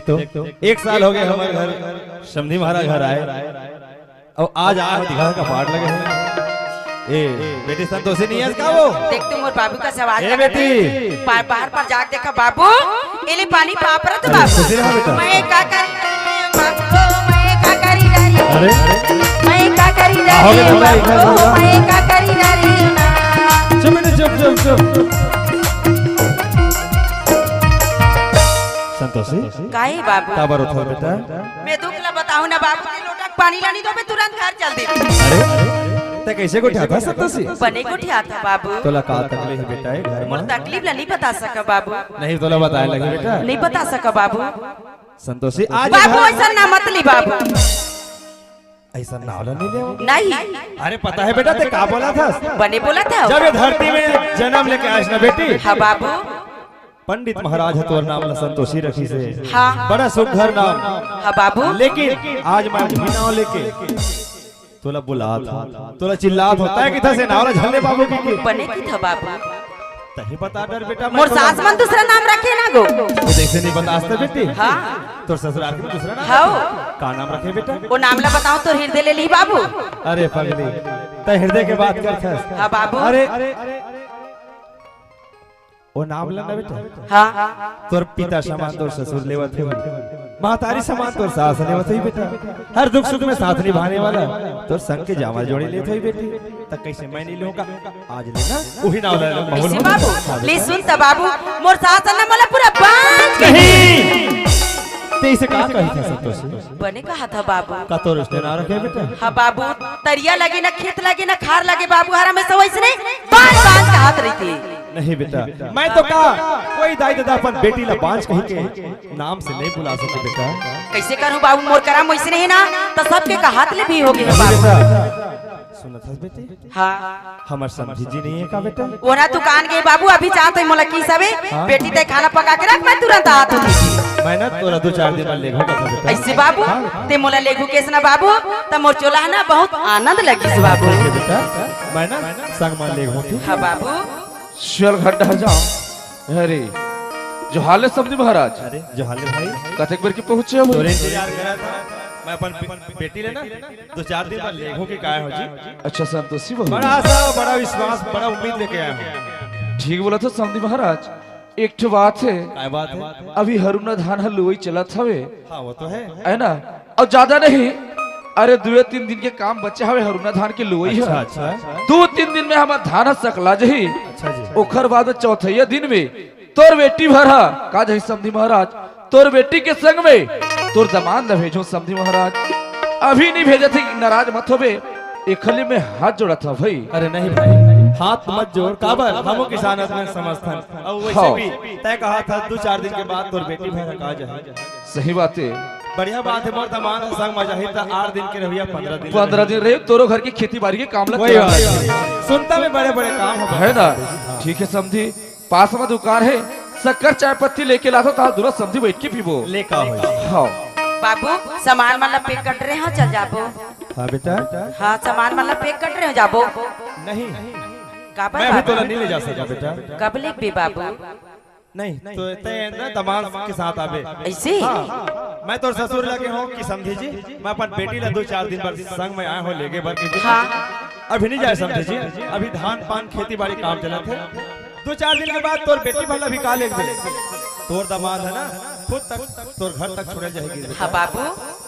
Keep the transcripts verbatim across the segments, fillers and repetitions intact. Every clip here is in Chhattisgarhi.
तो एक साल हो गए हमर घर, समधी महाराज घर आए, अउ आज आए हो, दिखा का पाट लगे हे। ए, बेटी संतोषी नहीं है इसका वो? देख, तू मोर बाबू का सवाल ए, लगा बेटी। दे। बार, बाहर पर जाके देखा बाबू, एले पानी पाप रहा तो अरे, बाबू। खुशी रहा बेटा। मैं का करी बाबू, मैं का करी डरी। अरे। मैं का करी आओगे डरी बेटा, बाबू, इधर आओ। मैं का करी डरी ना। चुप बेटा, चुप, चुप, चुप। संतोषी। काहे बाबू? काबर उठो बेटा? मैं दुख ला बताहूं ना बाबू, ते लोटा के पानी लानी तो मैं तुरंत घर चल देती। अरे, ते कैसे गोठियाथा संतोषी? बने गोठियाथा बाबू। तोला का तकलीफ बेटा है घर मोर में? तकलीफ ला नहीं बता सका बाबू। नहीं तोला बताए लगे बेटा। नहीं बता सका बाबू। संतोषी, आज बाबू घर ऐसा ना मत ली बाबू। ऐसा नाव ला नहीं ले। नहीं। अरे पता है बेटा, ते का बोला था? बने बोला था। जब ये धरती में जन्म लेके आयस ना बेटी। हाँ बाबू। पंडित महाराज ह तोर नाम ला संतोषी रखिस हे। हाँ। बड़ा सुघर नाम। हाँ बाबू। लेकिन आज मैं भी नाव लेके तोला बुलात हूँ, तोला चिल्लात हूँ, तैं किथा से नाव ला झल्ले बाबू की, की? बने किथा बाबू। तही बता डर बेटा, मैं मोर तोला सास मन दूसरा नाम रखे ना गो। वो देख से नहीं बतास त बेटी। हाँ। तोर ससुराल के दूसरा नाम हाँ। रखे? का नाम रखे बेटा? वो नाम ला बताओ तो हृदय ले ली बाबू। अरे पगली, तैं हृदय के बात करथस। हाँ बाबू। अरे, वो नाम ला ना बेटा। हाँ। तोर पिता समान तोर ससुर लेवत हे, महतारी समान तोर सास लेवत हे बेटा। हर दुख सुख में साथ निभाने वाला तोर संग के जामा जोड़ी लेत हे बेटी। त कैसे मैं नहीं लूंगा? आज लेना, वही नाव ले लूंगा। ऐसे बाबू, ले सुन त बाबू, मोर सास ने मोला पूरा बांध के नहीं। ते इसे का कही था संतोषी? बने कहा था बाबू। का तोर उसने नाव रखे बेटा? हाँ बाबू, तरिया लगे ना, खेत लगे ना, खार लगे बाबू, हर हमेशा वैसने बांध बांध कहत रहिथे। नहीं बेटा, मैं तो का कोई दाई ददा अपन बेटी ला बांझ कही के नाम से नहीं बुला सके बेटा। कैसे करूं बाबू, मोर करम वैसने हे ना, त सबके कहत ले भी हो गए नहीं बाबू। बेटा, सुनत हस बेटी? हाँ। हमर समधी जी नहीं है का बेटा? ओना दुकान गए बाबू, अभी जात हे मोला की सबे, हाँ? बेटी ते खाना पका के रख, मैं तुरंत आत हूँ। मैं ना तोला दो चार दिन बाद लेघो का बेटा। ऐसे बाबू, हाँ। ते मोला लेघू केस ना बाबू, त मोर चोला है ना बहुत आनंद लगिस बाबू। ठीक है बेटा, मैं ना संग मा लेघो तू। हाँ बाबू। चल घर डहर जाओ। अरे, जोहार ले समधी महाराज। अरे, जोहार ले भाई। कतेक बेर के पहुंचे हो? तोरे इंतजार करा था। मैं अपन बे-, बेटी ले ना दो चार दिन बाद लेघो के काय हो जी। अच्छा, संतोषी बहू। बड़ा आशा, बड़ा विश्वास, बड़ा उम्मीद लेके आया हूँ। ठीक बोला था समधी महाराज। एक ठो बात है। काय बात है? अभी हरूना धान ह लुवई चलत हवे। हाँ, वो तो है। है ना? अउ ज्यादा नहीं, अरे दुए तीन दिन के काम बचे हवे हरूना धान के लुवई ह। अच्छा, अच्छा। दू तीन दिन में हमर धान ह सकला जही। अच्छा जी। ओखर बाद चौथैया दिन में तोर बेटी भर ह का जही समधी महाराज, तोर बेटी के संग में तोर दमांद ल भेजो समधी महाराज। अभी नहीं भेजत ही, नाराज मत होबे, एखली में हाथ जोड़त हव भाई। अरे नहीं भाई, हाथ मत जोड़, काबर? हमू किसान आदमी समझथन। अउ वैसे हाँ। भी तय कहा था दो चार दिन के बाद तोर बेटी भर ह का जही। सही बात है। बढ़िया बात है, मोर दमांद संग मा जाही त आठ दिन के रहिया, पंद्रह दिन पंद्रह दिन रहे, तोरो घर की खेती बाड़ी के काम लग वही गया। बात है। सुनता में बड़े-बड़े काम है। है ना? ठीक है समधी, पास में दुकान है, शक्कर चाय पत्ती लेके लाथो, ताल दूरा समधी बैठ के पीबो। ले का होई? हाँ। बाबू, सामान मन ला पैक कर रहे हो, चल जाबो। हाँ बेटा। हाँ, सामान मन ला पैक कर रहे हो, जाबो। नहीं। काबर मैं अभी बाबू? तोला नहीं ले जा सका बेटा। कब लेगबे बाबू? नहीं, तो तय ना दमांद के साथ आबे। ऐसे? हाँ, मैं तोर ससुर लगे हूँ कि समधी जी, मैं अपन बेटी ला दो चार दिन बर संग में आए हूँ लेगे बर के। हाँ। अभी नहीं जाए समधी जी, अभी धान पान खेती बाड़ी काम चलत है। दो चार दिन के बाद तोर बेटी भला भी का लेगबे। तोर दमांद है ना, खुद तक तोर घर तक छोड़े जाएगी बेटा। हाँ बाबू।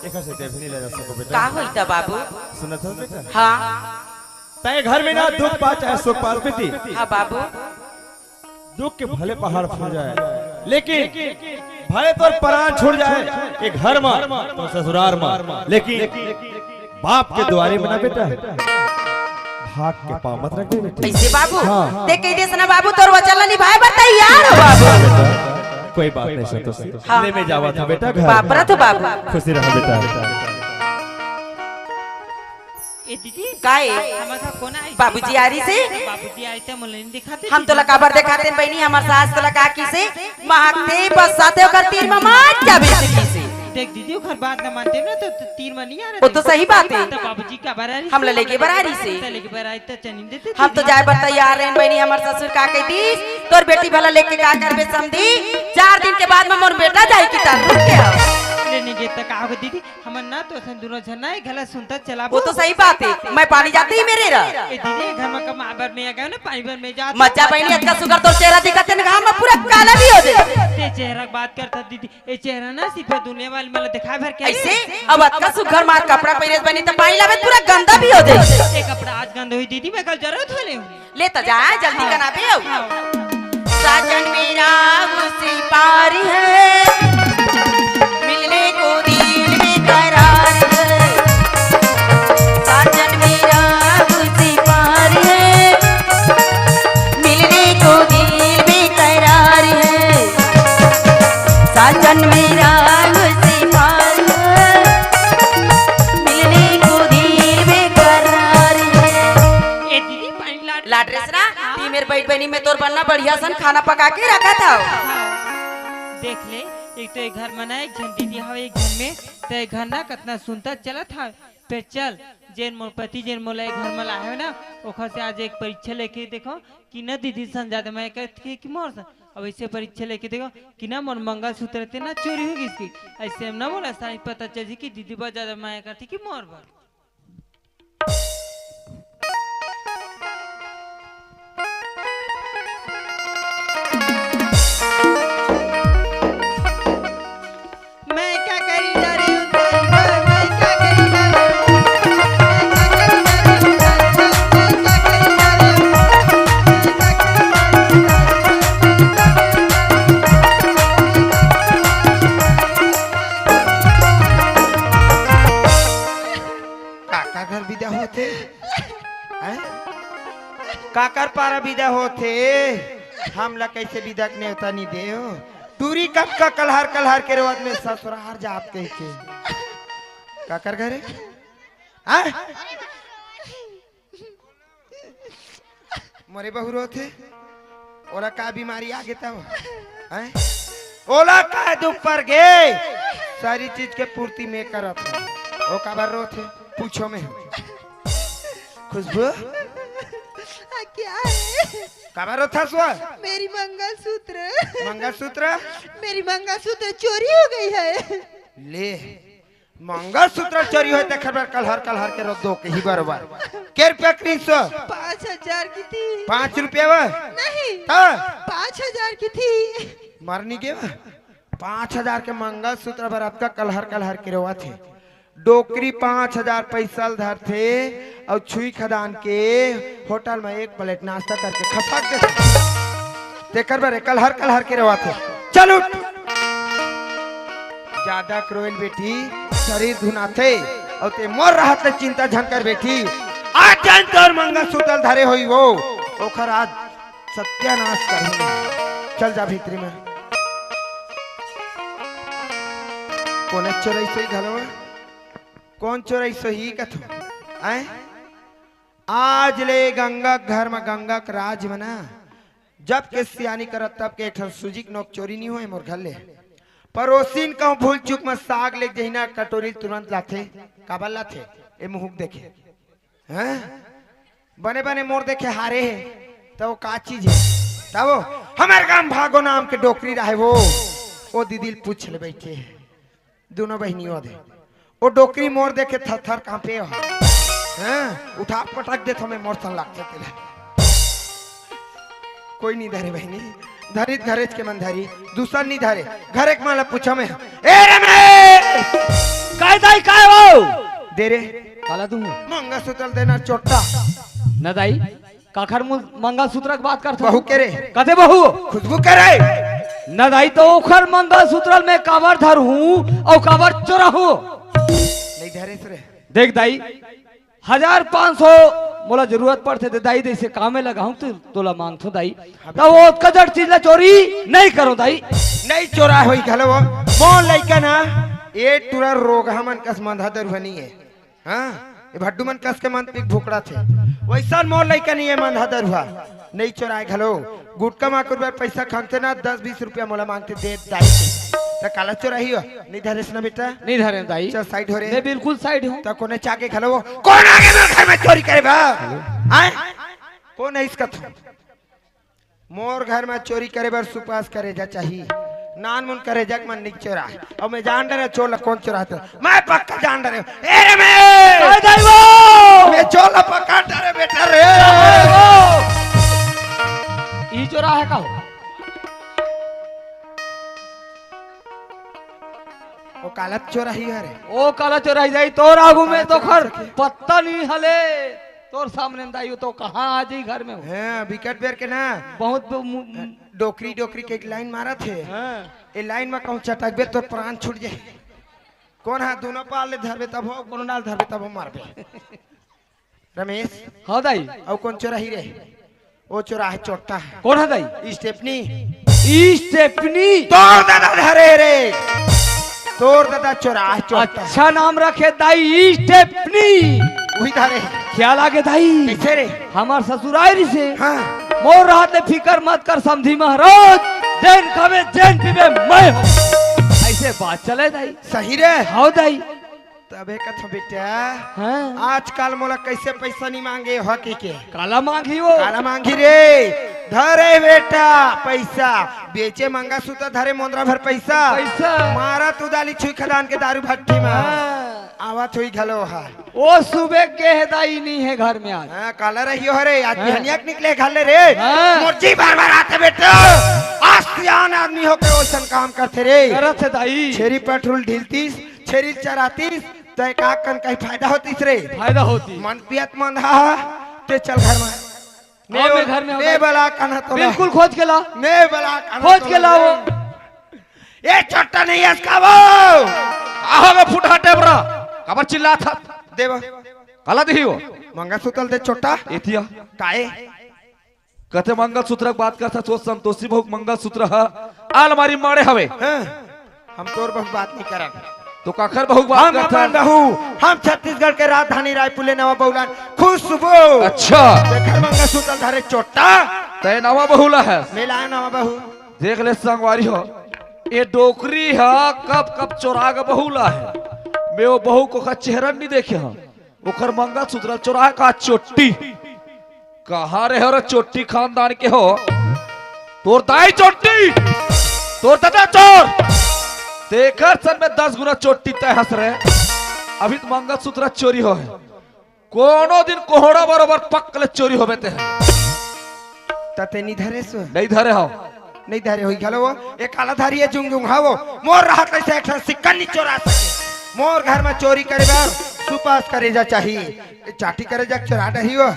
एक से ते अभी नहीं ले जा सको बेटा। का होई त बाबू? सुनत हो बेटा? हाँ। तय घर में ना दुख पा चाहे सुख पा बेटी। हाँ बाबू। दुख के भले पहाड़ फूट जाए, लेकिन भले तोर प्राण छूट जाए, ये घर मा, तोर ससुरार मा, लेकिन बाप के दुआरे में ना बेटा, भाग के पाँव मत रख दे बेटी। ऐसे बाबू, हाँ। ते कह देस ना बाबू, तोर वचन ला निभाए बर तैयार हो बाबू। कोई बात नहीं संतोषी, हाँ। ले मैं जावा था बेटा घर। बाप रथ बाबू। खुशी रहा बेटा। ए दीदी, काय? हमर घर कोन आइस? बाबूजी आ रहिस हे। त बाबूजी आइस त मोला नइ देखाते हम दीदी। तोला काबर देखातेन बहिनी, हमर सास तोला का किसे? महकते बस साथे ओकर तीर म मत जाबे से किसे। देख दीदी, ओकर बात न मानते ना त, त तीर म नइ आ रहे। वो तो सही बात हे। त बाबूजी काबर आ रहिस? हमला लेगे बर आ रहिस हे। त लेगे बर आइस त चल नइ देते हम तो दीदी। जाए बर तैयार रहेन बहिनी, हमर ससुर का कहि दिस? तोर बेटी भला लेके का करबे समधी? चार दिन के बाद में मोर बेटा जाही कि तार, रुक के आओ। ले नहीं गे त का होगे दीदी, हमन ना तो असन दुनों झन ना एक घला सुनता चलाबो। वो तो सही बात हे, मैं पानी जाते ही मेरे रह। ए दीदी, घर में कमा बर मैं आ गया ना, पानी बर मैं जात मत जा बहिनी, अतका सुघर तोर चेहरा दिखत हे ना, घाम में पूरा काला भी हो जाही। ते चेहरा के बात करता दीदी, ए चेहरा ना सिर्फ दुनिया वाले मन ला दिखाए भर के। अइसे? अब अतका सुघर मार कपड़ा पहिरे बहिनी त पानी लाबे पूरा गंदा भी हो जाही। ए कपड़ा आज गंदा होही दीदी, मैं कल जरूर धो लेहूं। ले त जा, जल्दी कना दे। साजन मेरा उसी पार है, मिलने को दिल बेकरार है। साजन मेरा उसी पार है, मिलने को दिल बेकरार है। साजन मेरा उसी पार है, मिलने को दिल बेकरार है। ए दीदी, पानी लाट लाट रेसना, हाँ। ती मेर बइठ बहिनी, मैं तोर बर ना बढ़िया सन खाना पका के रखत हव। हाँ। देख ले, एक तो एक घर में ना एक झन दीदी हव, एक झन में, त एक घर ना कतना सुनता चलत हव। फेर चल, जेन मोर पति, जेन मोला एक घर में लाए हव ना, ओखर से आज एक परीक्षा लेके देखो कि ना दीदी सन जादा मया करथे कि मोर सन। अब अइसे परीक्षा लेके देखो कि ना मोर मंगलसूत्र ते ना चोरी हो गिस कि, अइसे में ना मोला सारी पता चलही कि दीदी बर जादा मया करथे कि मोर बर। मैं क्या करी जा रही हूँ तेरी, मैं, मैं क्या करी जा रही हूँ, मैं क्या करी जा रही हूँ तेरी, मैं, मैं क्या करी जा रही हूँ, मैं क्या करी जा रही हूँ तेरी। काकर घर बिदा होथे? हैं? काकर पारा बिदा होथे? हमला कइसे बिदा के नेवता नी देव? टूरी कब का कलहर कलहर के रोवत में ससुरार जात कहिके। काकर घरे? हैं? मोरे बहू रोथे, ओला का बीमारी आगे तब? हैं? ओला का दुख पर गे? सारी चीज के पूर्ति मैं करत हूँ। ओ काबर रोथे? पूछो मैं। खुशबू? आ, क्या है? काबर रोथस वो? मेरी मंगलसूत्र। मंगलसूत्र? मेरी मंगलसूत्र चोरी हो गई है। ले, मंगलसूत्र चोरी होय तेखर बर कलहर कलहर के रो दो के ही बरोबर। के रुपया के रिहिस? पाँच हजार की थी। पाँच रुपया वा? नहीं। त? पाँच हजार की थी। मरनी के वा? पाँच हजार के मंगलसूत्र बर अतका कलहर कलहर के रोवत हे। डोकरी पाँच हजार पैसा ल धरथे अउ छुई खदान के होटल में एक प्लेट नाश्ता करके खपक देथे। तेकर बर कलहर कलहर के रोवत हे। चल उठ। जादा के रोए ल बेटी, शरीर धुनाथे, अउ ते मोर रहत ले चिंता झन कर बेटी। आज जेन तोर मंगलसूत्र धरे होही वो, ओखर आज सत्यानाश करहूं। चल जा भीतरी में। कोने चोरइस होही घलो? कोन चोरइस होही कथो? आय? आज ले गंगा के घर में, गंगा के राज में ना, जब के सियानी करत तब के एक ठन सूजी के नोक चोरी नी होय मोर घर ले। परोसिन कहूं भूल चूक में साग लेके जही ना कटोरी तुरंत लाथे। काबर लाथे? ए मुहुक देखे। हैं? बने बने मोर देखे हारे हे। त वो का चीज हे? त वो हमर गांव भागो नाम के डोकरी रहे वो। वो दीदी ल पूछ ले बइठे हे। दुनों बहिनी ओदे। ओ डोकरी मोर देखे थर-थर कांपे हो। हैं? उठा पटक देथों मैं मोर सन लागथे तेला। कोई नी धरे बहिनी। धरी त घरेच के मन धरी। दूसर नी धरे। घरे के मन ला पूछों मैं। ए रमेश! काय दाई, काय हो? दे रे। काला दूं? मंगलसूत्र देना चोट्टा। न दाई। काखर मु-, मंगलसूत्र के बात करथो? बहू के रे। कते बहू? खुशबू के रे। न दाई, त ओखर मंगलसूत्र ल मैं काबर धरहूं अउ काबर चोराहूं? नहीं धरेस रे। देख दाई, हजार पाँच सौ मोला जरूरत पड़थे त दाई, जइसे काम में लगाहूं त तोला मांगथों दाई। हाँ त वो ओतका जड़ चीज ला चोरी नहीं करों दाई। नहीं चोराय होही घलो। मोर लइका ना, ए टूरा रोगहा मन कस मंधा दरुहा नइ हे। हाँ, ए भड्डू मन कस के मन पीक भुकड़ाथे। वइसन मोर लइका नइ हे मंधा दरुहा। नइ चोराय घलो। गुटखा माखुर बर पइसा खंगथे ना, दस बीस रुपया मोला मांगथे, दे दाई। त काला चोराही हो? नइ धरेस ना बेटा? नइ धरें दाई। चल side हो रे। मैं बिल्कुल side हूं। त कोन हे आगे घलो? कोन आगे मोर घर में चोरी करे बा? हैं? कोन हे इसका? मोर घर में चोरी करे बर सुपास करेजा चाही। नानमुन करेजा के मन निक चोरा। अउ मैं जान डरे चोर ला कोन चोराथे। मैं पक्का जान डरे। ए रे मैं! काय दाई वो? मैं चोर ला पकड़ डरे बेटा रे। ई चोरा हे का हो? ओ काला चोराही हरे। ओ काला चोराही दाई, तोर आगू में काला तो खर चोराही सके। पत्ता नहीं हले। तोर सामने में दाई, वो तो कहाँ आ जाई घर में हो। हाँ, बिकट बेर के ना। बहुत ब-, मु-, डोकरी, डोकरी के एक लाइन मारत हे। हाँ। ए लाइन में कहूँ चटकबे, तोर प्राण छूट जाए। कोन हा दोनों पाल ले धरबे तब हो, कोनो नाल धरबे तब हो मारबे। रमेश। हाँ दाई। अउ कोन चोराही रे? ओ चोराहे चोट्टा। कोन हा दाई? स्टेपनी। स्टेपनी? तोर दादा धरे रे। तोर दादा चोराहे चोट्टा। अच्छा नाम रखे दाई, स्टेपनी। उही धरे। क्या लागे दाई? कैसे रे? हमार ससुरारी से। हाँ। मोर रहत ले फिकर मत कर समधी महाराज। जैन खावे, जैन पीवे, मैं हूँ। ऐसे बात चले दाई। सही रे। हाँ दाई। तबे कथो बेटा, हाँ। आजकल मोला कैसे पैसा नहीं मांगे हो के के? काला मांगी वो? काला मांगी रे? धरे बेटा पैसा, बेचे मंगलसूत्र धरे मोंदरा भर पैसा। पैसा। मारा तू दाली छुई खदान के दारू भट्टी में। हाँ। आवत हुई घलो हा। ओ सुबह के हे दाई नहीं है घर में आज। हाँ, काला रहियो हरे, आज हाँ। बिहनिया के निकले घर ले रे। हाँ। मोर जी बार बार आथे बेटा। आज सियान आदमी होके ओसन काम करथे रे। करत हे दाई। छेरी पेट्रोल ढीलतीस, छेरी चरातीस, तय का कन कहीं फायदा होतीस रे। फायदा होती। मन पियत मन हा, ते चल घर में। हाँ, मैं घर में हूँ। मैं बला कान्हा तोला। बिल्कुल खोज के ला। मैं बला कान्हा खोज के तोला। लाओ। ए चोट्टा नहीं है इसका वो। आहा में फुटहा टेबरा। काबर चिल्लात हा? देवा। काला दिही वो। मंगलसूत्र दे चोट्टा। एतिया। काए? कथे मंगलसूत्र के बात करत हस, वो संतोषी बहू के मंगलसूत्र ह अलमारी माड़े हवे। हाँ, हम तोर बहू बात नहीं करन। तो काखर बहू बात हम करत अपन हस? बहू, हम छत्तीसगढ़ के राजधानी रायपुर ले नवा बहू लान खुशबू। अच्छा। तेखर मंगलसूत्र धरे चोट्टा। तय नवा बहू ला हस? मैं लाए नवा बहू। देख ले संगवारी हो, ये डोकरी ह कब कब चोरा के बहू ला हे। मैं वो बहू के ओखर चेहरा नहीं देखे हूँ। ओखर मंगलसूत्र चोराए का चोट्टी। कहाँ रे हो रे चोट्टी खानदान के हो? तोर दाई चोट्टी, तोर दादा चोर। तेखर सन में दस गुना चोट्टी तय हस रे। अभी तो मंगलसूत्र चोरी हो हे। कोनो दिन कोहड़ा बरोबर पक ले चोरी होबे ते। त ते नहीं धरे सो? नहीं धरे हो। नहीं धरे होई घलो वो। ए काला धारी है जुंग जुंग हा वो। मोर रहत ले से एक ठन सिक्का नहीं चोरा सके। मोर घर में चोरी करे बर सुपास करेजा चाही। ए चाटी करेजा चोरा डरही वो।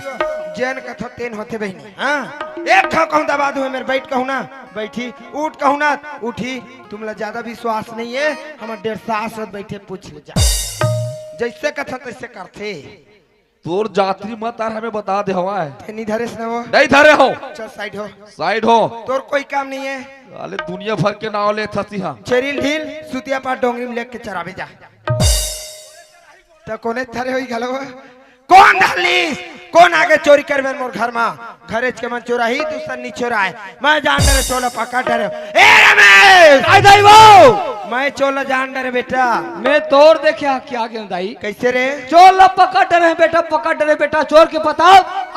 जेन कथो तेन होथे बहिनी। हाँ? एक ठो कहूँ दबा दूँ, मेर बैठ कहूँ ना, बैठी, उठ कहूँ ना, उठी। तुमला ज्यादा विश्वास नहीं है, हमर डेढ़ सास बैठे पूछ ले जा। जैसे कथो तैसे करथे। तोर जाति मत आर हमें बता दे हवाए। ते नहीं धरे से ना वो? नहीं धरे हो। चल साइड हो। साइड हो। तोर कोई काम नहीं है। साले दुनिया भर के नाव लेत हस इहाँ। छेरी ल ढील, सुतिया पार डोंगरी में लेके चराबे जा। त कोने धरे होई घलो? कोन धरलीस? कोन आगे चोरी करबे मोर घर मा? घरेच के मन चोराही, दूसर नी चोराय। मैं जान डरे चोर ला पकड़ डरे। ए रमेश! काय दाई वो? मैं चोर ला जान डरे बेटा। मैं तोर देखे हा क्या गेंव दाई? कैसे रे? चोर ला पकड़ डरे बेटा, पकड़ डरे बेटा। चोर के पता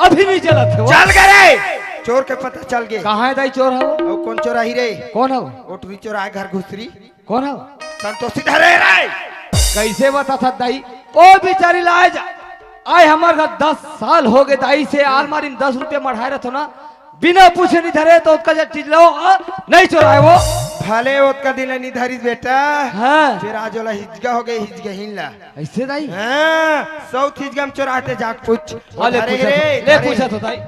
अभी नहीं चलत हे वो। चल गे रे। चोर के पता चल गे। कहाँ हे दाई चोर हे वो? अउ कोन चोराही रे? कोन हे वो? ओटरी चोराय घर घुसरी। कोन हे वो? संतोषी धरे रे। कैसे बताथस दाई? ओ बिचारी ला आज, आय हमर घर दस साल हो गे दाई से आलमारी में दस रुपया मढ़ाय रथों ना, बिना पूछे नहीं धरे तो ओतका जब चीज लो, आ, नहीं चोराय वो। भले ओतका दिन नी धरिस बेटा। हाँ। फेर आज ओला हिजगा हो गे, हिजगहिन ला। ऐसे दाई? हाँ, सौत हिजगा में चोराथे जाके पूछ। हाँ, ले धरे पूछा रे, तो, ले धरे। पूछा तो दाई।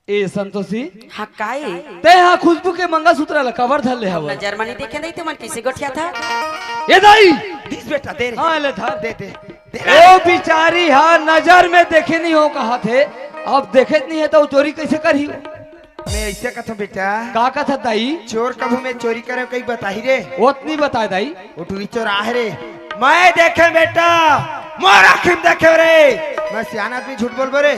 ए संतोषी। हाँ, काय? तैं हा खुशबू के मंगलसूत्र ला काबर धर ले हवस? नजर म नहीं देखे नहीं ते मन कैसे गोठियाथे? ए दाई! दिस बेटा, दे रे। हाँ, ले धर। दे, दे। दे रे। ओ बिचारी हा नजर में देखे नहीं हो कहाथे, अब देखे नहीं हे त वो चोरी कैसे करही? मैं ऐसे कथों बेटा। का कथस दाई? चोर कभू मैं चोरी करे कहीं बताही रे? ओतनी बताय दाई। ओटरी चोर आहे रे। मैं देखे बेटा, मोर आँखी में देखे रे। मैं सियान आदमी झूठ बोलबो रे?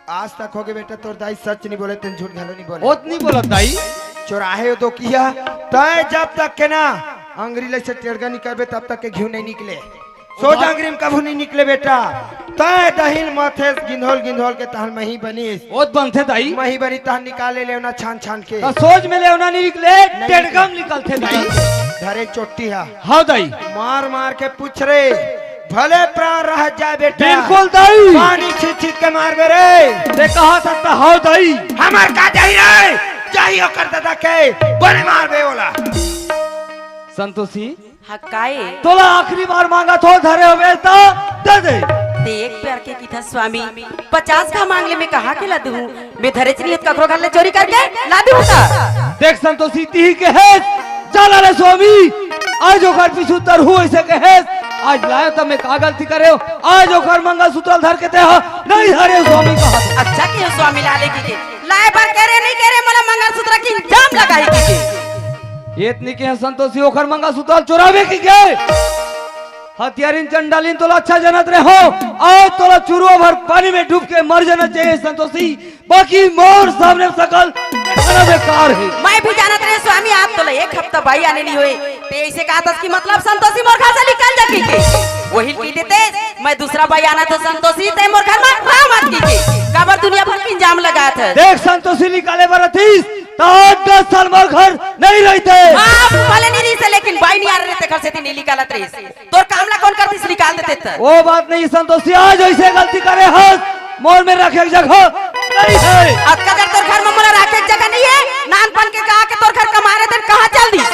आज तक हो गे बेटा, तोर दाई सच नहीं बोले, तेन झूठ घलो नहीं बोले। ओतनी बोलत दाई। चोराहे हो तो किया, तैं जब तक के ना अंगरी ले से टेड़गा नहीं करबे, तब तक के घिव नहीं निकले। सोझ आंगरी म कभू नइ निकले बेटा। तैं दहिन मथेस गिंधोल गिंधोल के तहन मही बनिस। ओत बनथे दाई। मही बनी तहन निकाले लेवना छान छान के। त सोझ में लेवना नइ निकले, टेड़गम निकलथे दाई। धरे चोट्टी हा। हव दाई। मार मार के पूछ रे, भले प्राण रह जाए बेटा। बिल्कुल दाई। पानी छीत छीत के मारबे रे। ते कहा सकता हव दाई। हमर का जाही रे, जाही ओकर ददा के, बने मारबे ओला। संतोषी, हाँ, काए? तोला आखिरी बार मांगत हो, धरे होबे त दे दे। देख प्यार के किथा स्वामी, पचास घा मांग ले, मैं कहाँ के ला दूँ? मैं धरेच नहीं हत ककरो घर ले चोरी करके ला दूँ त। देख संतोषी, तिही के हेस, चला रे स्वामी, आज ओकर पीछू तरहू ऐसे के हेस, आज लायो त मैं का गलती करे हो, आज ओकर मंगलसूत्र धर के ते हा, नहीं धरे हो स्वामी कहा। अच्छा के हो स्वामी ला ले की के, लाए बर करे नहीं करे, मोला मंगलसूत्र के इंजाम लगाई की के। एतनी के संतोषी ओखर मंगलसूत्र चोरावे की के? हथियारिन चंडालिन तोला अच्छा जानत रहे हो, आज तोला चुरुआ भर पानी में डूब के मर जाना चाहिए संतोषी, बाकी मोर सामने सकल खाना बेकार है। मैं भी जानत रहे स्वामी, आप तोला एक हफ्ता बाई आने नहीं होए, ते ऐसे कहा था कि मतलब संतोषी मोर घर से निकल जा की के। वही की देते, मैं दूसरा बाई आना तो संतोषी, ते मोर घर में रह मत की के। काबर दुनिया भर के इंजाम लगा था। देख संतोषी निकाले बर अतीस, त आठ दस साल मोर घर नहीं रहते। बाप भले नहीं रहिस, लेकिन बाई नहीं आ रहे, तेखर सेती नहीं निकालत रहिस। तोर काम ला कौन करतिस, निकाल देते त। वो बात नहीं संतोषी, आज ऐसे गलती करे हस, मोर में रखे के जगह नहीं है। अतका देर तोर घर में मोला रखे के जगह नहीं है, नानपन के कहा के तोर घर कमाए रहे, तेन कहाँ चल दिस?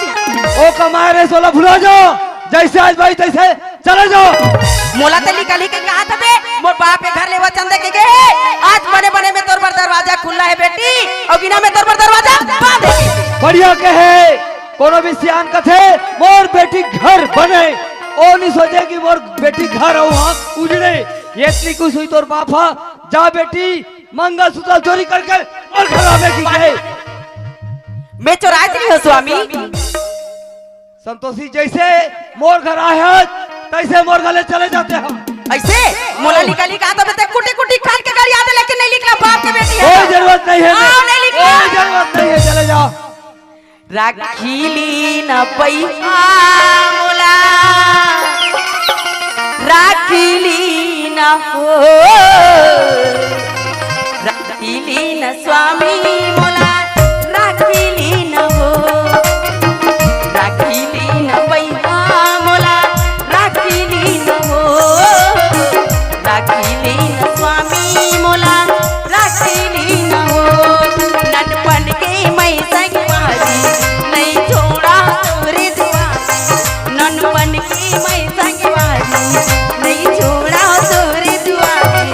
वो कमाए रहे, सोला भुला जाओ, जैसे आज बाई तैसे चले जाओ। मोला ते निकली के कहा था बे, मोर बाप के घर ले वचन दे के गए हे, आज बने बने में तोर बर दरवाजा खुला है बेटी, अउ बिना में तोर बर दरवाजा बंद है। बढ़िया कहे, कोनो भी सियान कथे, मोर बेटी घर बने, ओ नहीं सोचे कि मोर बेटी घर अउ वहाँ उजड़े। ये इतनी कुछ हुई तोर बाप हा, जा बेटी, मंगलसूत्र चोरी करके मोर घर आवे की कहे। मैं चोराए नहीं हो स्वामी। संतोषी, जैसे मोर घर आए हस, तैसे मोर घर ले चले जाते हम। ऐसे? मोला निकली का तो बते कुटी कुटी खान के घर याद है, लेकिन नहीं निकला बाप के बेटी है। कोई जरूरत नहीं है। आओ, नहीं निकला। कोई जरूरत नहीं है, चले जाओ। राखी लीन पैहा मोला, राखी लीन हो। राखी लीन स्वामी मोला, राखी लीन हो। राखी लीन पैहा मोला, राखी लीन हो। राखी लीन स्वामी मोला, राखी लीन हो। ननपन के मैं संगवारी, नहीं छोड़ा तोरे दुआरी। ननपन के मैं संगवारी, नहीं छोड़ा तोरे दुआरी।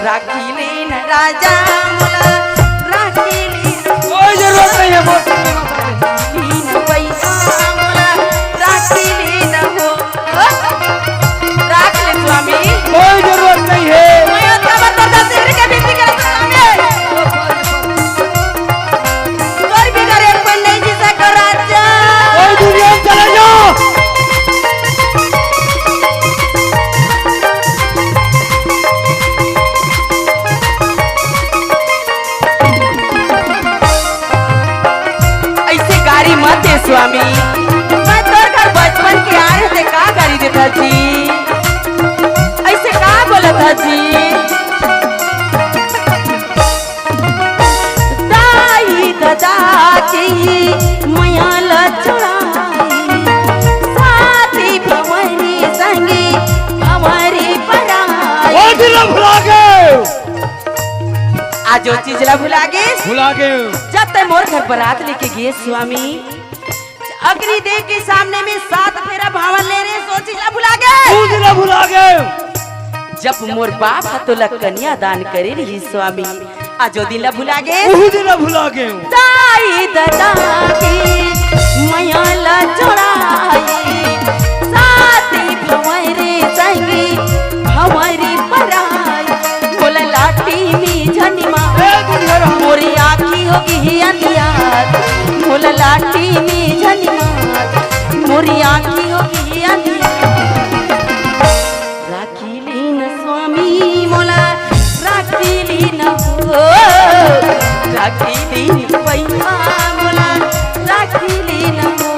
राखी लीन राजा मोला, राखी लीन। कोई जरूरत नहीं है, बोल। लीन पैसा मोला, राखी लीन हो। राख ले स्वामी। कोई जरूरत नहीं है। मैं तो बस दर्द सिर के बीच करत स्वामी। कोई भी करे, कोई नहीं जी सको राजा। कोई दुनिया में चले जाओ। ऐसे गारी मत दे स्वामी, मैं तोर घर बचपन के आ रहे थे, का गारी देता जी, ऐसे का बोलता जी? दाई ददा के मया ल चुराई, साथी भंवरी संगी भंवरी पराई। ओ दिल भुला गए। आज ओ चीज ला भुला गे? भुला गे। जब ते मोर घर बरात लेके गे स्वामी, अग्नि देव के सामने में सात फेरा भांवर ले रे, ओ चीज ला भुला गे? ओ चीज ला भुला गे। जब मोर बाप ह तोला कन्या दान करे रही स्वामी, आज ओ दिन ला भुला गे? ओ दिन ला भुला गे। दाई ददा के मया ला चुराई, साथी भंवरी संगी भंवरी पराई। मोला लाठी में झनी मार, ए बुढ़िया राम। मोरी आँखी होगे हे अंधियार। मोला लाठी में झनी मार, मोरी आँखी होगे हे अंधियार। राखी लीन स्वामी मोला, राखी लीन हो। राखी लीन पैहा मोला, राखी लीन हो।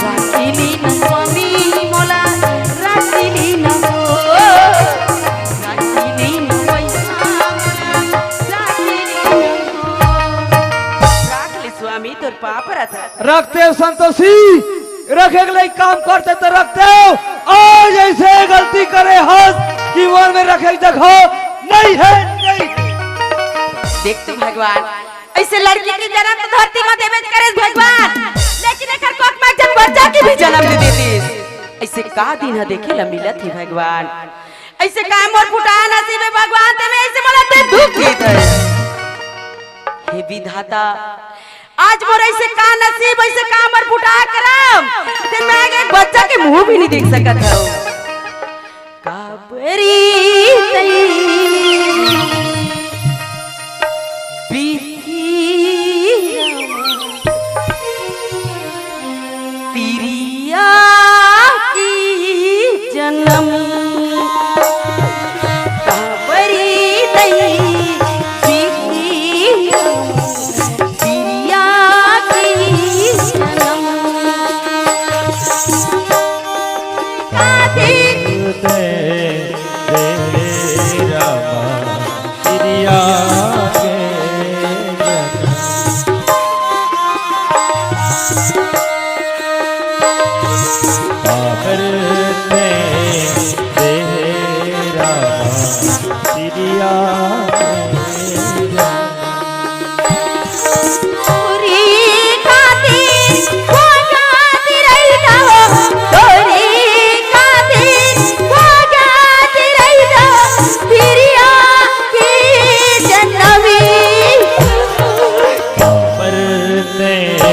राखी लीन स्वामी मोला, पाप रहता। रखते हो संतोषी, रखे के लाइक काम करते तो रखते हो। आज ऐसे गलती करे हस कि मन में रखे के जगह नहीं है, नहीं। देख तो भगवान, ऐसे लड़की के जन्म तो धरती में देवे करे भगवान, लेकिन एकर कोख में जब बच्चा के भी जन्म दे देते, ऐसे का दिन है देखे ला मिलत ही भगवान। ऐसे का मोर फुटा नसीब है भगवान, ते में ऐसे मोला ते दुख देत है। हे विधाता, आज मोर ऐसे का नसीब, ऐसे का मोर फुटा करम, ते मैं एक बच्चा के मुंह भी नहीं देख सकत हूँ। काबरी तई बिहिरवा तिरिया की जन्म। काबरी तई बिहिरवा तिरिया की जन्म। काबरी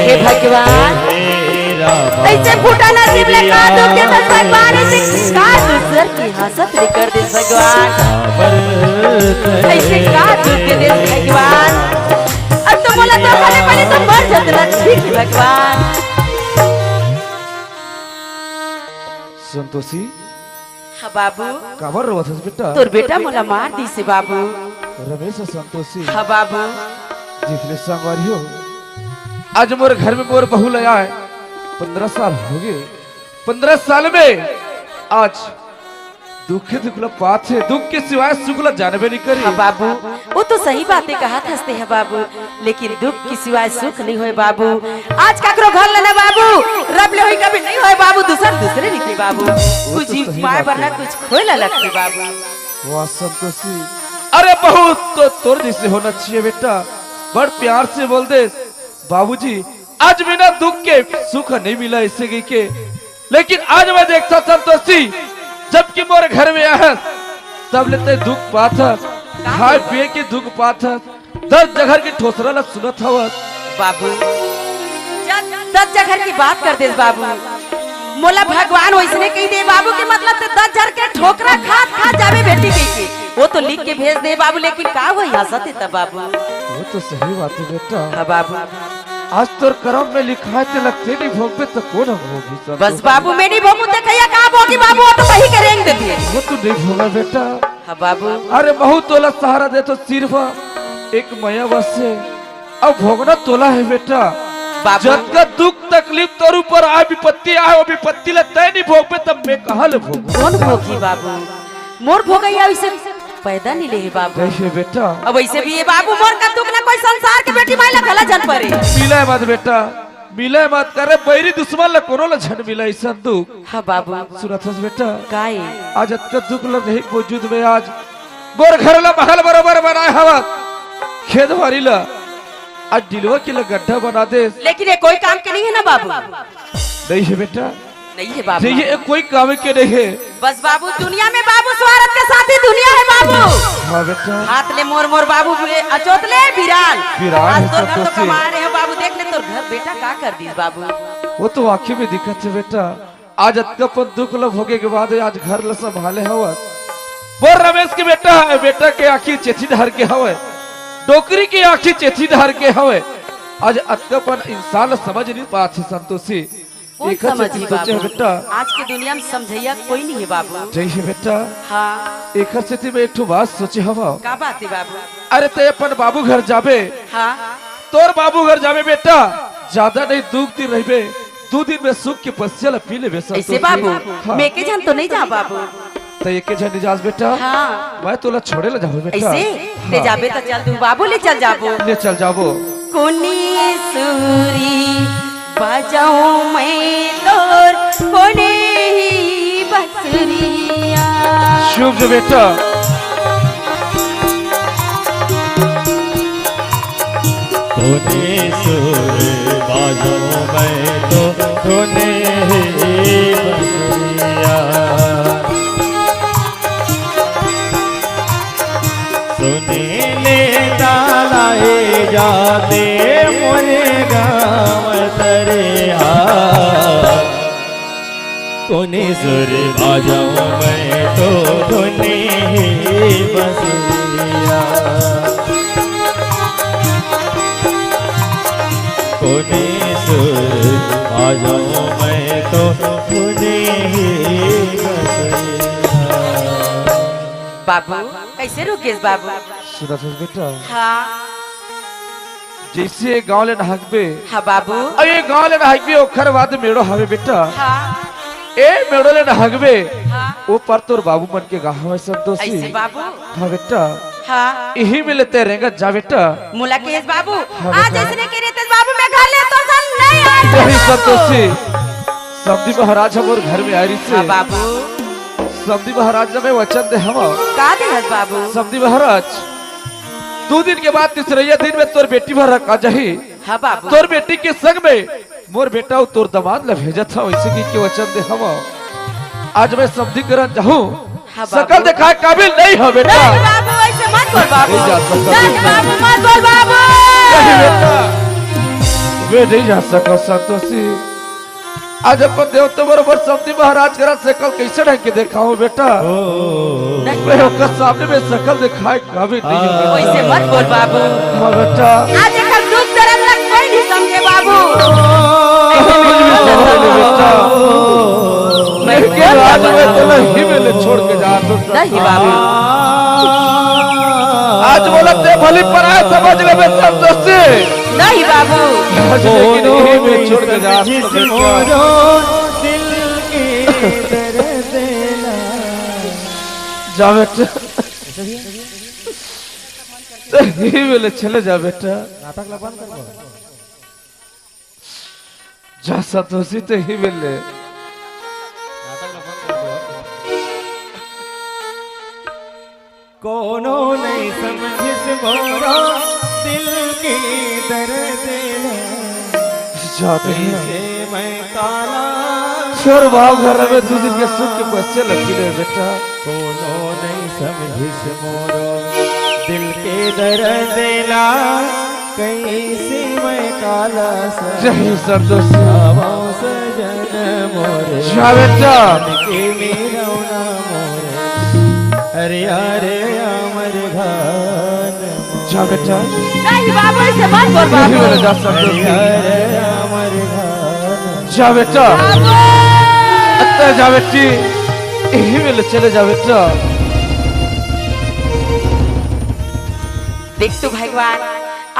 हे भगवान, ऐसे फूटा नसीब ले का दुख दे बस भगवान, ऐसे का दूसर की हंसत निकर दे भगवान, ऐसे का दुख दे दे भगवान। अब तो बोला तो भले भले तो मर जाते ना ठीक है भगवान। संतोषी। हाँ बाबू। काबर रोवत हस बेटा? तोर बेटा मोला मार दिसे बाबू। रमेश संतोषी। हाँ बाबू। जिसने संगवारी हो, आज मोर घर में मोर बहू ले आए, पंद्रह साल हो गए। पंद्रह साल में आज दुख के दुख ला पाथे, दुख के सिवाय सुख ला जानबे नहीं करे। हाँ बाबू, वो तो सही बातें कहा थसते है बाबू, लेकिन दुख के सिवाय सुख नहीं होए बाबू। आज काकरो घर लेना बाबू, रब ले होई कभी नहीं होए बाबू, दूसर दूसरे निकले बाबू। कुछ पाए बर ना कुछ खोए ला लगते बाबू। वाह संतोषी, अरे बहू तो तोर जैसे होना चाहिए बेटा, बड़ प्यार से बोल दे बाबूजी, आज बिना दुख के सुख नहीं मिला ऐसे कहिके। लेकिन आज मैं देखता संतोषी, जबकि मोर घर में आहस, तब ले ते दुख पाथस, खाए पिए के दुख पाथस, दस जगह के ठोसरा ला सुनत हवस। बाबू, दस जगह की बात कर देस बाबू। मोला भगवान वैसने कही दे बाबू के मतलब ते दस जगह के ठोकरा खात खात जाबे बेटी कहिके। वो तो लिख के भेज दे बाबू, लेकिन का होई हंसत हे तब बाबू। वो तो सही बात है बेटा। हाँ बाबू। आज तोर करम में लिखा है, ते लगते नहीं भोगबे तो कौन हम भोगी सब? बस बाबू, मैं नहीं भोगू, ते कहिया का भोगी बाबू, वो तो वही करेंगे दे दिए। वो तो नहीं भोगा बेटा। हाँ बाबू। अरे बहुत तोला सहारा दे तो सिर्फ एक मया बस से, अब भोगना तोला है बेटा। बाबू। जतका दुख तकलीफ तोर ऊपर आए, विपत्ति आए, वो विपत्ति ला तय नहीं भोगबे, तब मैं कहाँ ले भोगू? कौन भोगी बाबू? मोर भोगैया उसे पैदा नहीं ले बाबू। कैसे बेटा? अब ऐसे भी ये बाबू मोर का दुख ना कोई संसार के बेटी माई ला घला झन परे। मिले मत बेटा, मिले मत करे, बैरी दुश्मन ला कोनो ला झन मिले ऐसा दुख। हाँ बाबू। सुनत हस बेटा? काई? आज अतका दुख ला नहीं वजूद में आज मोर घर ला महल बरोबर बनाए हवत, खेत बारी ला आज डिलवा के ला गड्ढा बना दे। लेकिन ये कोई काम के नहीं है ना बाबू। नहीं है बेटा। नहीं है बाबू। ये कोई काम के नहीं है। बस बाबू, दुनिया में बाबू स्वार्थ के साथ ही दुनिया है बाबू। हाँ बेटा। हाथ ले मोर मोर बाबू, अचोत ले बिरान। बिरान आज है तोर घर तो कमा रहे हो बाबू, देख ले तोर घर बेटा का कर दी बाबू। वो तो आँखी में दिखत है बेटा। आज अतका अपन दुख ल भोगे के बाद आज घर ल संभाले हवस। बोल रमेश के बेटा है, बेटा के आँखी चेथी डहर के हवय, डोकरी के आँखी चेथी डहर के हवय। आज अतका अपन इंसान ल समझ नहीं पात हे संतोषी। कौन एकर सेती समझी सोचे बाबू? बेटा। आज के दुनिया में समझैया कोई नहीं है बाबू। जय हे बेटा। हाँ। एकर सेती मैं एक ठो बात सोचे हवा। का बात है बाबू? अरे ते अपन बाबू घर जाबे। हाँ। तोर बाबू घर जाबे बेटा, ज्यादा नहीं दुख दिन रहिबे, दू दिन में सुख के पसिया ला पी लेबे संतोषी। ऐसे बाबू, हाँ। मैं एके झन तो नहीं जा बाबू। ते एके झन नहीं जास बेटा। हाँ। मैं तोला छोड़े ला जाबो बेटा। ऐसे? ते हाँ। जाबे तो चल दू बाबू ले चल जाबो। ले चल जाबो। कोनी सुरी बजाऊं मैं तोर कोने ही बसुरिया। शुभ जो बेटा। कोने सुर बाजो मैं तो कोने ही बसुरिया। सुने ले ताला हे जाते मोरे गाँव तरिया। कोने सुर बाजो मैं तो धुनी ही बसुरिया। कोने सुर बाजो मैं तो धुनी ही बसुरिया। बाबू, कैसे रुकेश बाबू? सुना सुन बेटा। हाँ। जैसे ये गांव ले नहकबे। हाँ बाबू। अब ये गांव ले नहकबे, ओखर बाद मेड़ो हवे बेटा। हाँ। ए मेड़ो ले नहकबे। हाँ। ओ पर तोर बाबू मन के गांव हवे संतोषी। ऐसे बाबू। हाँ बेटा। हाँ। इही में लेते रेंगत जा बेटा। मोला केस बाबू। हाँ आज बेटा। ऐसने के रहते बाबू मैं घर ले तो सन नहीं आ यही संतोषी। समधी महाराज हमर घर में आ रही से। हाँ बाबू। समधी महाराज ने मैं वचन दे हवा। का दे हस बाबू? समधी महाराज, दो दिन के बाद तीसरैया दिन में तोर बेटी भर रखा जाही। हाँ बाबू। तोर बेटी के संग में मोर बेटा अउ तोर दमाद ला भेजत हव, ऐसे की के वचन दे हव। आज मैं समधी करन जाहूँ, हाँ बाबू। सकल दिखाए काबिल नहीं हो बेटा। नहीं बाबू, ऐसे मत बोल बाबू। नहीं जा सकता नहीं बेटा। बाबू, मत बोल बाबू। नहीं बेटा, मैं नहीं जा सकता संतोषी। आज अपन देवता बरोबर समधी महाराज करा सकल कैसे ढंग के देखाऊं बेटा? नहीं। मैं ओकर सामने में सकल दिखाए काबिल नहीं हूँ। वैसे मत बोल बाबू। हाँ बेटा। आज एकर दुख दर्द ला कोई नहीं समझे बाबू। समझ में समझ ले बेटा। मैं लेकिन आज मैं तो नहीं मिले छोड़ के जा तो नहीं बाबू। आज बोला ते भली पराया समझ ले बेटा दोस्ती। नहीं बाबू। आज लेकिन यही में छोड़ के जा तो बेटा। जा बेटा। यही में ले चले जा बेटा। नाटक ला बंद कर दो। जा संतोषी ते ही मिले। नाटक ला बंद कर दो। कोनो नहीं समझिस मोरो दिल के दर्द ला। जाते हैं। कैसे मैं काला छोर बाप घर में दू दिन के सुख के बच्चे लगी रहे बेटा। कोनो नहीं समझिस मोरो दिल के दर्द ला। कैसे मैं काला सा जय संतोष। आवाओ सजन मोरे। जा बेटा। मन के मेरौना मोरे। अरे अरे अमर घान मोरे। जा बेटा। नहीं बाबू, ऐसे मत बोल बाबू। नहीं बेटा, जा संतोष। अरे अरे अमर घान। जा बेटा। बाबू। अत्ता जा बेटी। यही में ले चले जा बेटा। देख तो भगवान,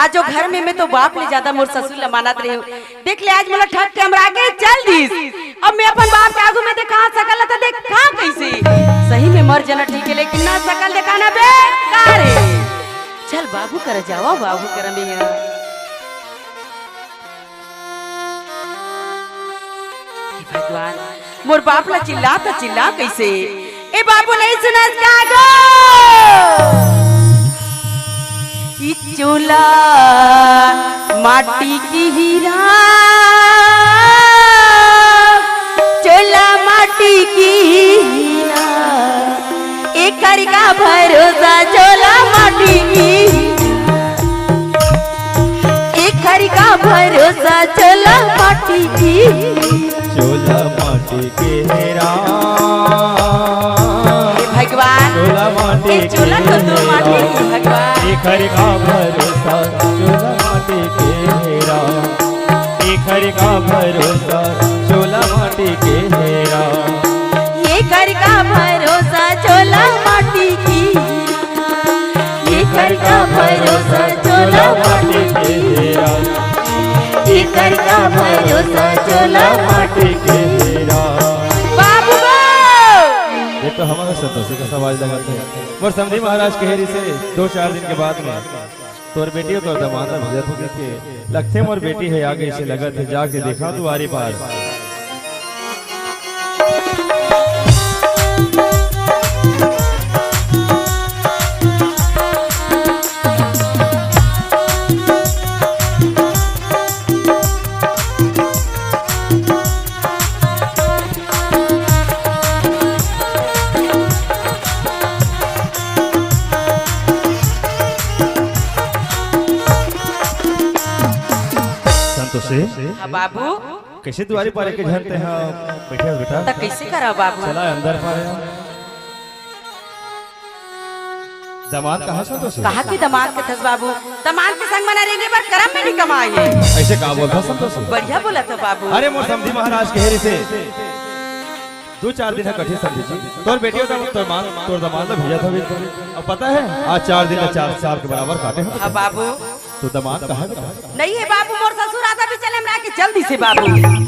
आज वो घर में मैं तो बाप ले ज्यादा मोर ससुर ला मानत रहे हूँ। देख ले, आज मोला ठग के हमरा आगे चल दिस। अब मैं अपन बाप के आगू में देखा सकल ला तो देखा कैसे? सही में मर जाना ठीक है, लेकिन ना सकल दिखाना बेकार है। चल बाबू कर जावा, बाबू कर में यहाँ। हे भगवान, मोर बाप ला चिल्ला त चिल्ला कैसे? ए बाबू, नहीं सुनस का गो? ई चोला माटी की हीरा, चोला माटी की हीरा, एकर का भरोसा चोला माटी की, एकर का भरोसा चोला माटी की। चोला माटी के हेरा। हे भगवान, चोला माटी ए चोला के तो तू माटी हेरा। की भगवान। एकर का भरोसा चोला माटी के हेरा। एकर का भरोसा चोला माटी के हेरा। एकर का भरोसा चोला माटी की। एकर का भरोसा चोला माटी के हेरा। एकर का भरोसा चोला माटी के हेरा। बाबू गो! ये तो हमारा संतोषी का समाज लगा था। मोर समधी महाराज के हेरी से दो चार दिन के बाद में तोर बेटी अउ तोर दमांद ला भेजत हों कहिके लगथे, मोर बेटी हे आगे से लगत हे, जाके देखा दुआरी पार। संतोषी, हाँ बाबू। कइसे दुआरी पार के झन तेहा बइठे हस बेटा? त कइसे करव बाबू? चला अंदर पार। दमांद कहाँ संतोषी? कहाँ के दमांद कथस बाबू? दमांद के संग मन रेंगे बर करम में नइ कमाए हे। अइसे का बोलथस संतोषी? बढ़िया बोलत हंव बाबू। अरे मोर समधी महाराज कहे रिहिसे दू चार दिन ह कटही समधी जी। तोर बेटी अउ तोर मान, तोर दमांद ला भेजत हवंव। अब पता हे, आज चार दिन ला चार साल के बराबर काटे हवंव। हाँ बाबू। तोर दमांद कहाँ हे? नइ हे बाबू, मोर ससुर आधा बीच ले अमरा के चल दिसे बाबू।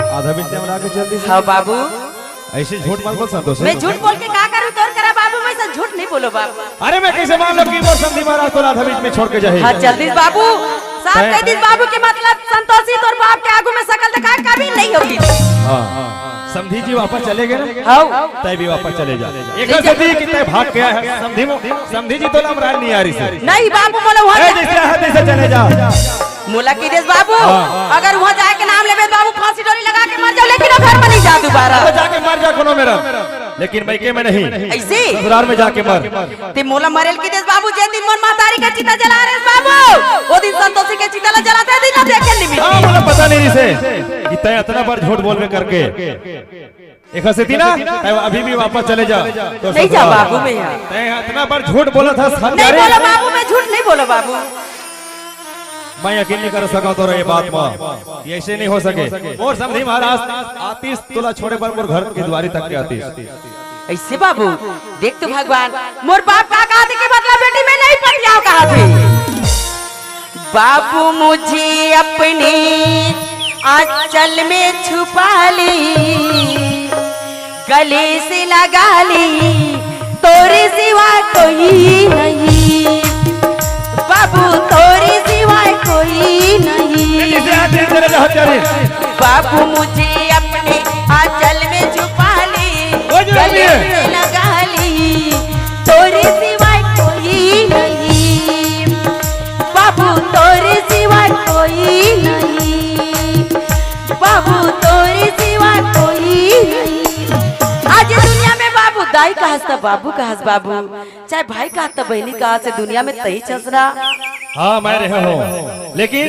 आधा बीच ले अमरा के चल दिसे? हाँ बाबू। अइसे झूठ मत बोल संतोषी। मैं झूठ बोल के का करहूँ तोर करा बाबू, मैं अइसन झूठ नइ बोलों बाबू। अरे मैं कइसे मान लों कि मोर समधी महाराज तोला आधा बीच में छोड़ के जाही? हाँ, चल दिस बाबू। साफ कह दिस बाबू के मतलब संतोषी तोर बाप के आगू में सकल देखा कभी नइ होही। हाँ, समधी जी वापस चले गे ना? हाँ। तैं भी वापस चले जा। एक सेती कि तैं भाग के आए हस, समधी मो-, समधी जी तोला अमराय नइ आय रिहिसे। नहीं बाबू, मोला उहाँ ए, जइसे हे तइसे चले जा। मोला कहि देस बाबू, हाँ। अगर उहाँ जाए के नाम लेबे त बाबू फांसी डोरी लगा के मर जाहूँ, लेकिन ओ घर में नइ जाहूँ दुबारा। तो जाके मर जा कोनो मेर, लेकिन मइके में नहीं। अइसे? ससुराल में जाके मर। तैं मोला मरे ल कहि देस बाबू, जेन दिन मोर महतारी के चिता जलाय रहेस बाबू, ओ दिन संतोषी के चिता ला जलाते दिन ला देखे नइ मिले। हाँ, मोला पता नइ रिहिसे कि तैं अतना बार झूठ बोलबे करके। एक सेती ना, तैं अभी भी वापस चले जा। नइ जाहूँ बाबू मैं। तैं अतना बार झूठ बोलत हस, नइ बोलों बाबू, मैं झूठ नइ बोलों बाबू। मैं यकीन नइ कर सकंव तोर ए बात म, अइसे नइ हो सके। मोर समधी महाराज आतिस तोला छोड़े बर मोर घर के दुआरी तक के आतिस। अइसे बाबू, देख तो भगवान, मोर बाप का कहत हे कि मतलब बेटी मैं नइ पटियावंव कहत हे। बाबू मुझे अपने आंचल में छुपा ले, गले से लगा ले, तोरे सिवा कोई नहीं। बाबू तोरे सिवा कोई नहीं। बाबू मुझे अपने आंचल में छुपा ले, गले से लगा ले, तोरे सिवा कोई नहीं। बाबू तोरे सिवा कोई नहीं, बाबू तोरे सिवा कोई नहीं। आज दुनिया में बाबू दाई कहस त बाबू कहस बाबू, चाहे भाई कहस त बहिनी कहस, दुनिया में तहीं चसना। हाँ, मैं रहे हंव, लेकिन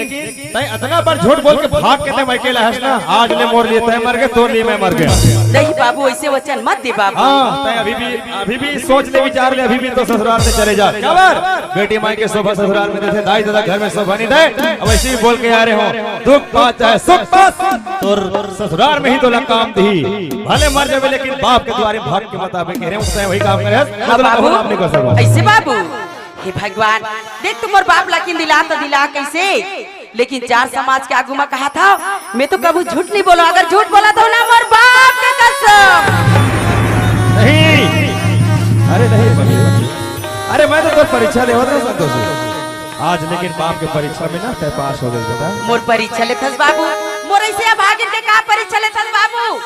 तैं अतना बार झूठ बोल के भाग के तैं मइके ल आए हस ना, आज ले मोर लिए तैं मर गे, तोर लिए मैं मर गेंव। नहीं बाबू, अइसे वचन मत दे बाबू। हाँ, तैं अभी भी, अभी भी सोच ले, विचार ले, अभी भी तो ससुराल से चले जा। काबर? बेटी माई के शोभा ससुराल में देथे, दाई ददा घर में शोभा नइ दे। अब अइसे ही बोल के आए हंव, दुख पास चाहे सुख पास, तोर ससुराल में ही तोला काम दिही। भले मर जाबे, लेकिन बाप के दुआरी भाग के मत आबे, कहे रहेंव, तैं वही काम करे हस, हाँ मतलब बाबू। काम नइ कर सकंव। अइसे बाबू, हे भगवान, देख तो मोर बाप ला अकिन दिला त दिला कइसे, लेकिन चार समाज के आगू म कहत हंव, मैं तो कभू झूठ नइ बोलों, अगर झूठ बोलत हंव ना मोर बाप के कसम। नहीं, अरे नहीं बहिनी, अरे मैं तो तोर परीक्षा लेवत रहेंव संतोषी। आज लेकिन बाप के परीक्षा में ना तैं पास हो गे बेटा। मोर परीक्षा लेथस बाबू, मोर अइसे अभागिन के का परीक्षा लेथस बाबू?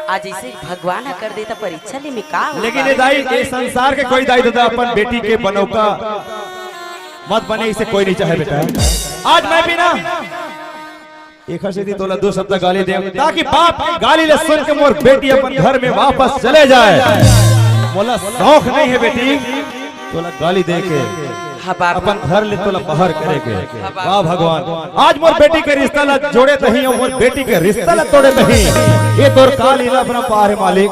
आज अइसे भगवान ह कर देता परीक्षा ले में का हो लेकिन बाबू? ए दाई, ए संसार के कोई दाई ददा अपन बेटी के बनौका मत बने, अइसे कोई नइ चाहे बेटा। आज मैं भी ना एक सेती तोला दू शब्द गाली देंव, ताकि बाप के गाली ला सुन के मोर बेटी अपन घर में वापस चले जाए। मोला शौक नइ हे बेटी तोला गाली दे के, हाँ बाबू। अपन घर ले तोला बाहर करे के। हाँ बाबू। वाह भगवान, आज मोर बेटी के रिश्ता ला जोड़े तहीं, अउ मोर बेटी के रिश्ता ला तोड़े तहीं। ए तोर का लीला अपरंपार हे मालिक।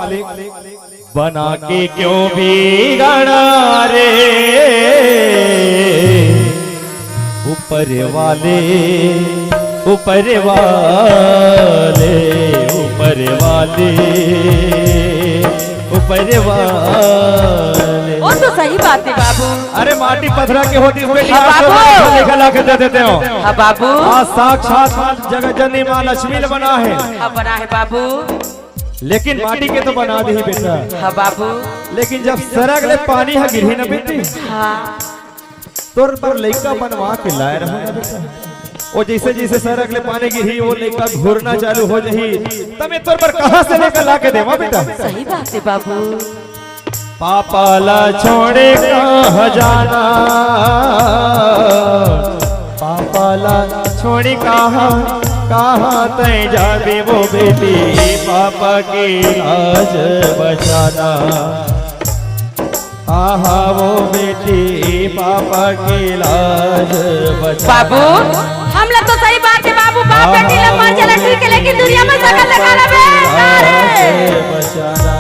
बना के क्यों बिगाड़ा रे ऊपर वाले, ऊपर वाले, ऊपर वाले, ऊपर वाले। ओ तो सही बात हे बाबू। अरे माटी पथरा के होतिस बेटी, हाँ आज तो बाबू। मैं घर लेकर ला के दे देते हो। हाँ बाबू। आज साक्षात माँ जगत जननी माँ लक्ष्मी ल बना हे। हाँ बना हे बाबू। लेकिन माटी के तो बना दिही बेटा। हाँ बाबू। लेकिन जब सरग ले पानी ह गिरही न बेटी, हाँ। तोर बर लइका बनवा के लाए रहूं ना बेटा। वो जइसे जइसे सरक ले पानी गिरही, वो लइका घूरना चालू हो जही। त मैं तोर बर कहां से लेकर ला के देवा बेटा? सही बात हे बाबू। पापा ला छोड़े कहां जाना, पापा ला छोड़े कहां, कहां तैं जाबे वो बेटी, पापा के लाज बचाना। आहा वो बेटी, पापा के लाज बचाना। बाबू, हमला तो सही बात हे बाबू, बाप बेटी ला मर चला ठीक हे, लेकिन दुनिया में सकल देखा लेबे, का रे? बचाना।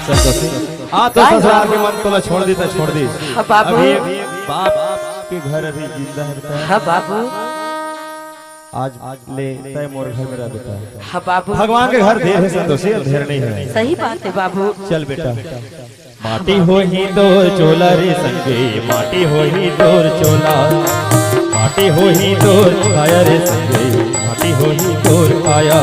संतोषी, आ तो ससुराल के मन तोला छोड़ दी, त छोड़ दी। हाँ बाबू। अभी बाप के घर अभी जिंदा हे बेटा। हाँ बाबू। आज ले तय मोर घर में रह बेटा। हाँ बाबू। भगवान के घर देर हे संतोषी, अंधेर नहीं हे। सही बात हे बाबू। चल बेटा। माटी होही तोर चोला रे संगी, माटी होही तोर चोला, माटी होही तोर काया रे संगी, माटी होही तोर काया।